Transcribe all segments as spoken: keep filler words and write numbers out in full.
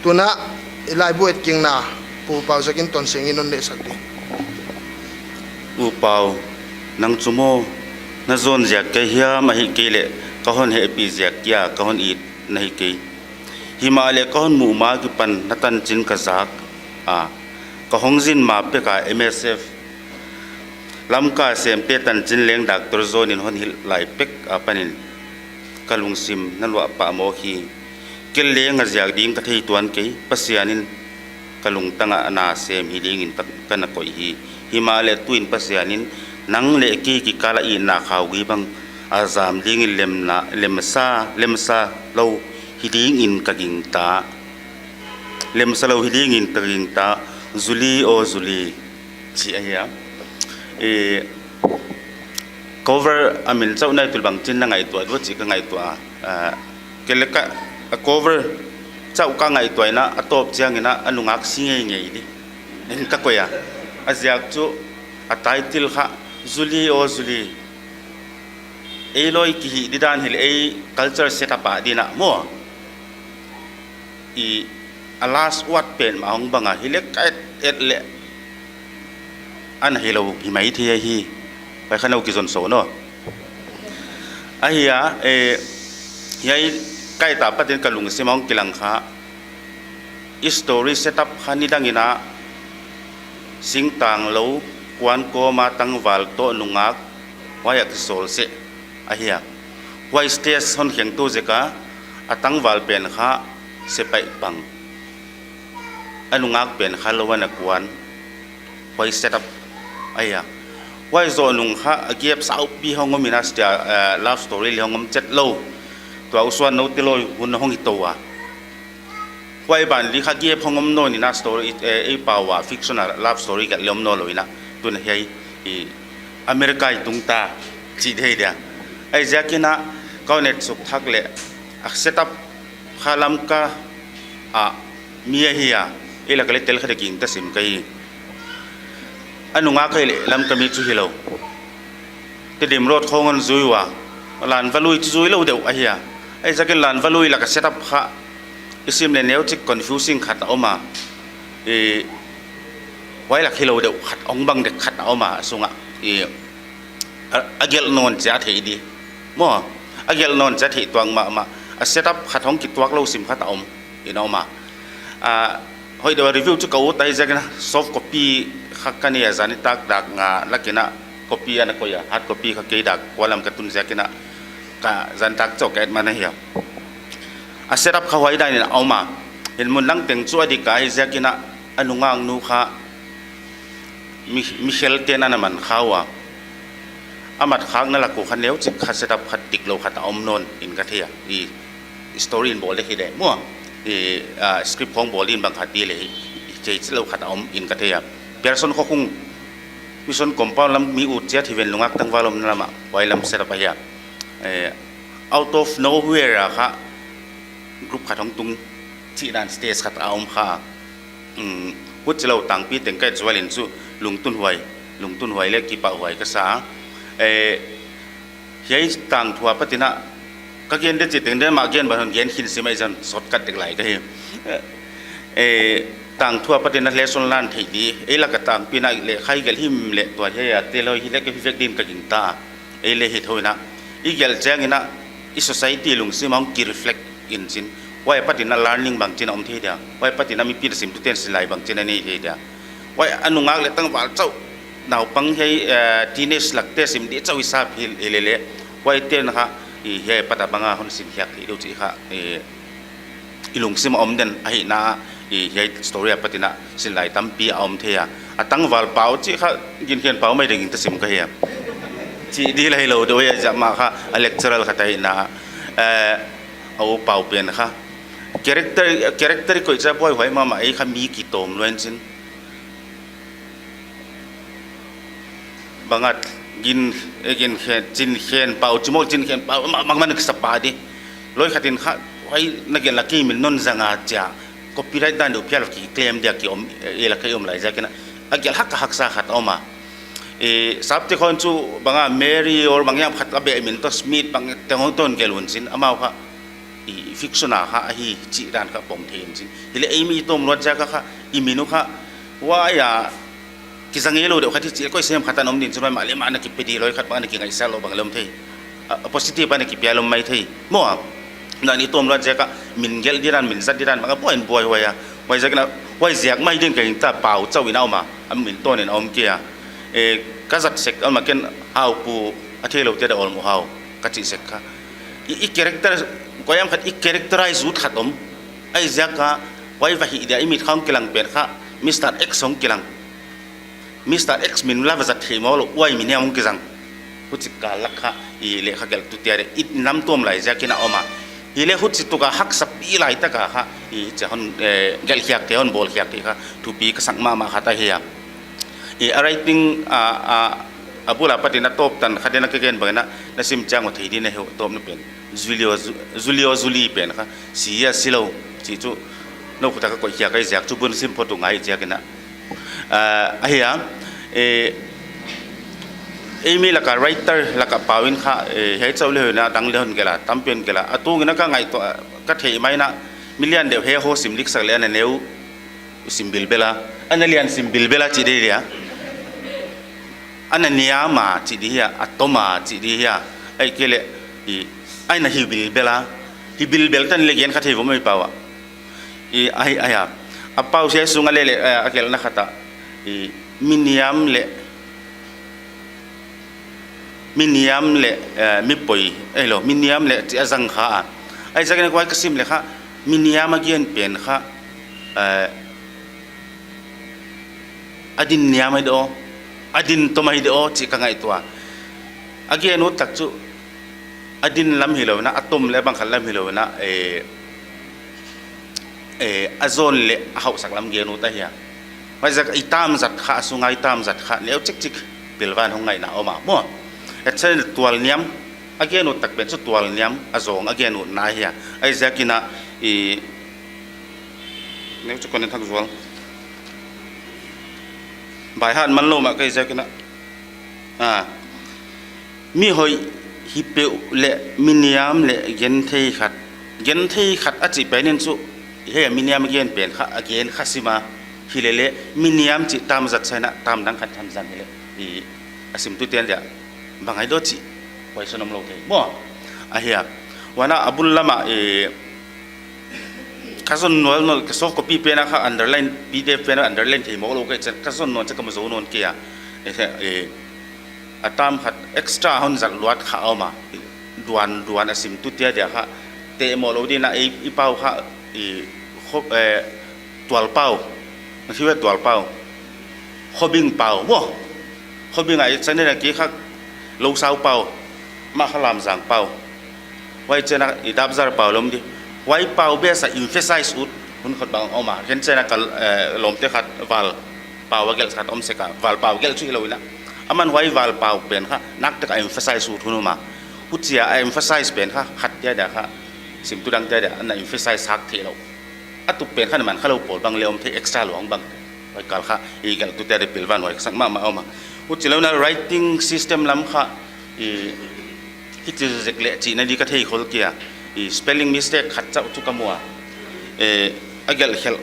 Tuna i laibu etkingna Pu Pau Zakin Tonsing in hon lehsak di. U Pau, nang chu maw, na zon ziak ka hiam ahihkeileh ka hon hehpih ziak kia ka hon it na hi kei. Himahleh ka hon muh ma kipan na tanchin ka zak a, ka hong zin ma pek a M S F Lamka semte tanchin leng Doctor John in hon hilh lai pek apanin ka lungsim na luah pah mawk hi. Kei leng a ziak ding ka thei tuan kei, Pasian in ka lungtang ah na sem hi dingin ka, ka na koih hi. Himahleh tuin Pasian in nang leh kei kikal a itna khau gui bang a zam dingin lemna, lemsa, lemsa lou hi dingin ka gingta. Lemsa lou hi dingin ka gingta, Julie aw Julie, chi ahi a. E, cover a min chauh nai tul bangchin na ngaihtuah diam chih ka ngaihtuah a. A, kei leng ka, a cover chauh ka ngaihtuah in a, a tawp chiangin a, a nungak si ngeingei di in ka koih a. A ziak chu a title kha, Julie aw Julie. Ei loi kihih di dan hileh ei culture setup a ding a maw. I a last word pen mah hong bang a, hileh ka et, et leh ana hilou hi maithei ahi. Pai kha nou kizon sou no. Ahi a, e, hiai ka et apatin ka lungsim hong kilang kha. I story setup kha nidang in a singtang lou, kuan kawm a tangval toh nungak, huai a kisawl seh ahi a. Huai stage hon khengtu ziak a, a tangval pen kha sepaih pang, a nungak pen kha lou ana kuan, huai setup ahi a. Huai zoh nung kha a gap saupi hong om in a, sia, eh, love story leh hong om chet lou. Tua U Suan nou te loi hun hong hi tou a. Huai ban di kha gap hong om nawn in a story, eh, ei pau a fiction a love story gelh leh om nawn lou in a. Tun hiai i America i tung ta chi thei dia. Huai ziakin a ka hon et suk thak leh a setup kha Lamka a mi ahi a, ei lak a leh tel khat a gingta sim ka hi. A nungak ahihleh Lamka mi chu hilou. Tedim Road khong hon zui ua, Lanvalui chu zui lou deuh ahi a. Huai ziakin Lanvalui lak a setup kha i sim leh neuchik confusing khat a om a. I, huai lak hilou deuh khat, hong bang dek khat a om a, a sung a. I, a, a gelh nawn chia theih di. Maw, a gelh nawn chia theih tuak mahmah. A setup khat hong kituak lou sim khat a om in a om a. A, hoih deuh a review chu ka ut ahi ziakin a soft copy kha ka nei a, zan nitak dak nga lak in a copy ana koih a, hard copy kha kei dak kua lam ka tun ziakin a ka zan nitak chauh ka et man ahi a. A setup kha huai dan in a om a. Hinmun dang teng chu a dik ahi ziakin a, a nungak nu kha mi, mi khel ten ana man kha ua. A mat khakna lak uh kha neuchik kha setup khat dik lou khat a om nawn in ka thei a. I story in bawl dek hi deuh maw. I, ah, script khong bawl in bang khat di leh hi, i chei chih lou khat a om in ka thei a. Pearson Khokhung, Mission Compound lam mi ut chiat hi ven, nungak tangval omna lam a, huai lam setup ahi a. Eh, out of nowhere a kha group khat hong tung chih dan stage khat a om kha. Um, huchilou tangpi teng ka et zual in chu lungtunhuai, lungtunhuai leh kipahhuai ka sa. Eh, hiai tangthu apatin a ka gen dek chih teng den mah gen bang hon gen khin sim ahi zan shortcut dek lai ka hi. Eh, tangthu apatin a lesson lan theih di, ei lak a tangpi in a lehkha i gelh himleh tua hiai a te loi hileh ka hi vek din ka gingta. Ei leh hi thou in a, i gelh chiangin a, i society lungsim hong ki reflect in chin. Huai apatin a learning bangchin a om thei dia. Huai apatin a mipi'n a simtuten sinlai bangchin a nei thei dia. Huai a nungak leh tangval chauh, naupang hiai, eh, teenage lak te sim di chauh i sap hi leh leh. Huai ten kha, i hiai apat a bang a hon sin khiak thei deuh chih kha, eh, i lungsim a om den ahihna, i hiai story apatin a sinlai tampi a om thei a. A tangval pau chih kha ginkhen pau mai ding in ta sim ka hi a. Chih di lai lou deuh a, zia mah kha a lecturer khat ahihna. Eh, a u pau pen kha. Character, character i koih chiat buaihuai mahmah, ei kha mi kitawm lou in chin. Bang a gin, eh, ginkhen, chinkhen pau, chimol chinkhen pau, ma, ma, man kisa pa di. Loi khat in kha, huai na gelh lak a min non zang a chia. Copyright dan deuh phial ki claim dia ki om, eh, ei lak a i om lai ziakin a. A gelh hak a haksa khat a om a. Eh, sapte khong chu bang a Mary or bang hiam khat a beh min toh Smith bang te hong toh gelh un chin amau kha. i fiction a kha ahi chih dan kha pom thei in chin. Hileh ei mi tawm luat ziak a kha, i min uh kha, huai a, kizang ei lou deuh khat hi chih, koi sem khat a om din chin, huai mah leh mah na kipe di lou, khat bang na kingaihsiat lou bang leh om thei. A, a positive a na kipia lou mai thei. Maw a, na ni tawm luat ziak a, min gelh di dan, min zat di dan bang a, buai in buai huai a. Huai ziak in a, huai ziak mai din ka gingta, pau chauh in a om a, a min tawn in a om kei a. E, ka zat sek, a om a, ken hau pu, a theilou te da ol mu hau, ka chih sek kha. I, i character, koi am khat i characterize ut khat om. Huai ziak a, huai va hih dia i mit kha hong kilang pen kha, Mister X hong kilang. Mister X min la va zat thei maw lou, huai mi niam hong kizang. Huchi kal lak kha, i leh kha gelhtu te a de, i nam tuam lai ziak in a om a. Hileh huchi tuk a haksa pi lai tak a kha, i chia hon, eh, gelh khiak te hon bawl khiak te kha, thupi ka sak mahmah khat ahi a. I a writing, a, a, a bul a pat in a tawp tan khat in a ka gen bang in a, na sim chiang uh thei di na hi uh tawpna pen. Julio, Ju-, Julio Julie pen kha, si a si lou, chih chu, nou khut a ka koih khiak ahi ziak chu bun sim phot uh ngai ziak in a. Ah, ahi a, eh, ei mi lak a writer lak a pau in kha, eh, hiai chauh leh hoih in a dang leh hon gelh a, tam pen gelh a. A tung in a ka ngaihtuah, ka theih mai in a, mi lian deuh he ho sim lik sak leh ana neu, sim bilbel a, ana lian sim bilbel a chih di dia. Ana niam a chih di hia, a tom a chih di hia. Ahihkeileh, i, ana hi bilbel a. Hi bilbel tan leh gen kha thei vo mai pau a. I, ahi, ahi a. A pau sia sung a leh leh, eh, a gelhna khat a. I, mi niam leh, mi niam leh, eh, mi poi, eh lou, mi niam leh chih a zang kha a. Huai ziak in a huai ka sim leh kha, mi niam a gen pen kha, eh, a din niam ahi di aw, a din tom ahi di aw, chih ka ngaihtuah. A gen ut tak chu, a din lam hilou in a, a tom leh bang khat lam hilou in a, eh, eh, a zawn leh a hauhsak lam gen ut ahi a. Huai ziak i tam zat kha, a sung a i tam zat kha, neu chikchik pilvan hong ngaihna om a, maw. Huchiin tual niam, a gen ut tak pen chu tual niam, a zawng a gen utna ahi a. Huai ziak in a, i, neu chu kon thak zual. Baihat man lou mah ka hi ziak in a. Ah. Mi hoih hi peuh leh mi niam leh genthei khat. Genthei khat a chih pen in chu, hiai mi niam a gen pen kha, a gen kha sim a. Hileleh, mi niam chih tam zat sa in a, tam dang khat tham zang hileh. I, a simtu te'n dia, bang ahi di chih, question om lou thei. Maw, ahi a. Huan a bul lam a, eh, ka zon nual nual, ka soft copy pen a kha underline, P D F pen a underline thei mawk lou ka hih chiang, ka zon nual chiang ka mu zou nawn kei a. Eh, eh, a tam khat extra hon zat luat kha a om a. Duan, duan a simtu te dia kha. Te mawk lou din a i, i pau kha, i, kho, eh, tual pau. Hiai tual pau. Khobing pau, maw. Khobing a i channel a ki kha Lousau pau. Mah kha Lamzang pau. Huai chiang a i Dapzar pau lom di. Huai pau bek a emphasize ut hun khat bang om a. Ken chiang a ka, eh, lawmte khat Val pau a gelh khat om sek a. Val pau gelh chu hilou in a. Aman huai Val pau pen kha nakpitak a emphasize ut hun om a. Huchia a emphasize pen kha khat dia dia kha. Simtu dang dia dia ana emphasize sak theilou. A tup pen kha na man kha lou pawl bang leh om thei extra luang bang. Huai kal kha, i gelhtu te dia pilvan huai ka sak mahmah om a. Huchi lou in a writing system lam kha, i, hichi zek leh chihna di ka thei khol kei a. I spelling mistake khat chauh chu ka mu a. Eh, a gelh khelh.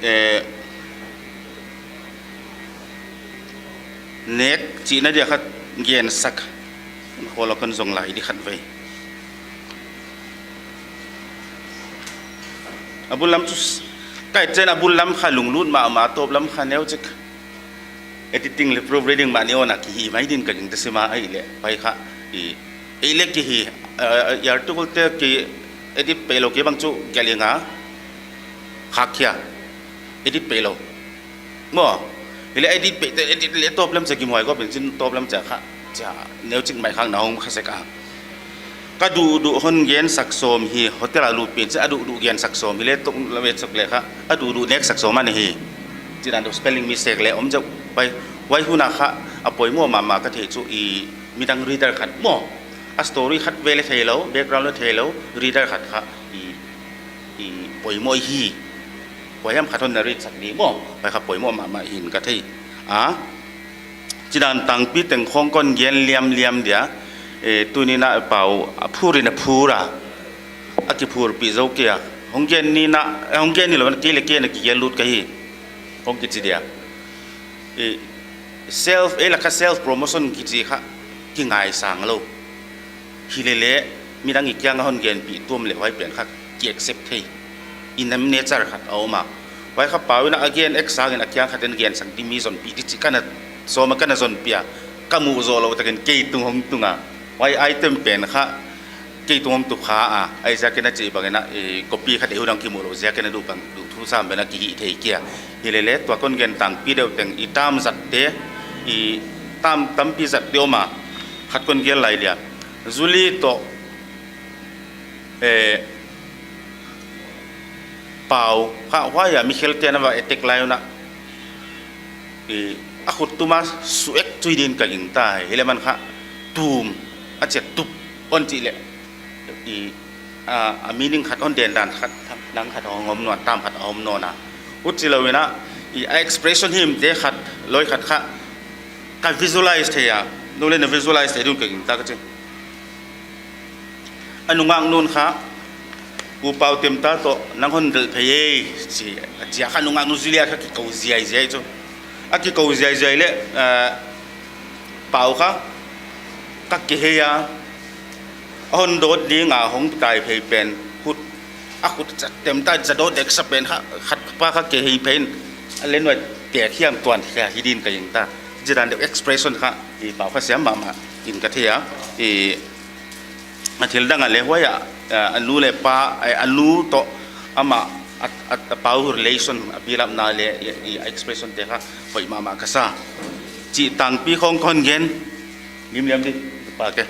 Eh, nek chihna dia kha gensak. Khol a kon zong lai di khat vei. A bul lam chu s-, ka hih chiang a bul lam kha lunglut mahmah, tawp lam kha neu chik. Editing leh proofreading mah ni on a ki hi mai din ka gingta sim a, ahihleh, huai kha, i, ei leh ki hi, eh, i article te ki edit peih lou kei bang chu gelh ing a, khak khia, edit peih lou. Maw, hileh edit peih te, edit leh tawp lam chiang ki muai ko pen chin tawp lam chiang kha, chia, neu chik mai khak na hong kha sek a. Ka duhduh hon gensak sawm hi, hotel a lut pen chiang a duhduh gensak sawm hileh tuk la ve chok leh kha, a duhduh neksak sawm ana hi. Chih dan deuh spelling mistake leh om zeuh, huai, huai hun a kha, a poimoh mahmah ka theih chu i midang reader khat maw. A story khat vei leh theilou, background leh theilou, reader khat kha i i poimoh hi. Huai hiam khat hon narrate sak di maw. Huai kha poimoh mahmah hi'n ka thei. A, chih dan tangpi teng khong kon gen liamliam dia. E, tuni in a Pau a phur in a phur a, a kiphurpih zou kei a. Hong gen ni in a, hong gen ni lou in a, kei leh kei in a kigel lut ka hi. Hong kichi dia. E, self, e, laka self promotion kichi kha kingaisang lou. Hilele, midang i kiang a hon genpih tuam leh huai pen kha ki accept thei. I nam nature khat a om a. Huai kha Pau in a gen ek sang in a kiang khat in gensak di mi zonpih di chih ka na sawm a ka na zonpih a. Ka muh zoh lou tak in kei tung hong tung a. Huai item pen kha kei tung hong tung kha a. Huaiziak in a chih bang in a, e, copy khat i hudang kimuh lou ziak in a duh bang duh thu sam bang in a kihih thei kei a. Hilele tua kon gen tangpi deuh teng i tam zat te, i tam tampi zat te om a. Khat kon gen lai dia. Julie toh, e, Pau kha huai a mi khelte'n a va attack lai un a, i, a khut tum a suek chui din ka gingta hi. Hileh man kha tum a chiat tup hon chih leh, i, a, a meaning khat hon den dan khat, nang khat hong om nawn, tam khat hong om nawn a. Huchi lou in a, i, a expression himte khat, loi khat kha ka visualize thei a, nou leh na visualize thei di un ka gingta ka chi. A nungak nu'n kha, U Pau Temta toh nang hon delh phei e, chi, a chi a kha nungak nu Julie kha kikou ziaiziai chu. A kikou ziaiziai leh, eh, Pau kha, ka kihei a, a hon dawt ding a hong tai phei pen, khut, a khut cha Temta cha dawt dek sa pen kha, khat pa kha kihei phei in, a len uai tek hiam tuan khia hi din ka gingta. Chih dan deuh expression kha, i Pau kha siam mahmah in ka thei a, i, a thil dang a leh huai a, a, a nu leh pa, a, a nu toh amah, a, a, a Pau relation, a build up na leh, i, i expression te kha hoih mahmah ka sa. Chih tangpi khong kon gen, lim liam di, pa ke.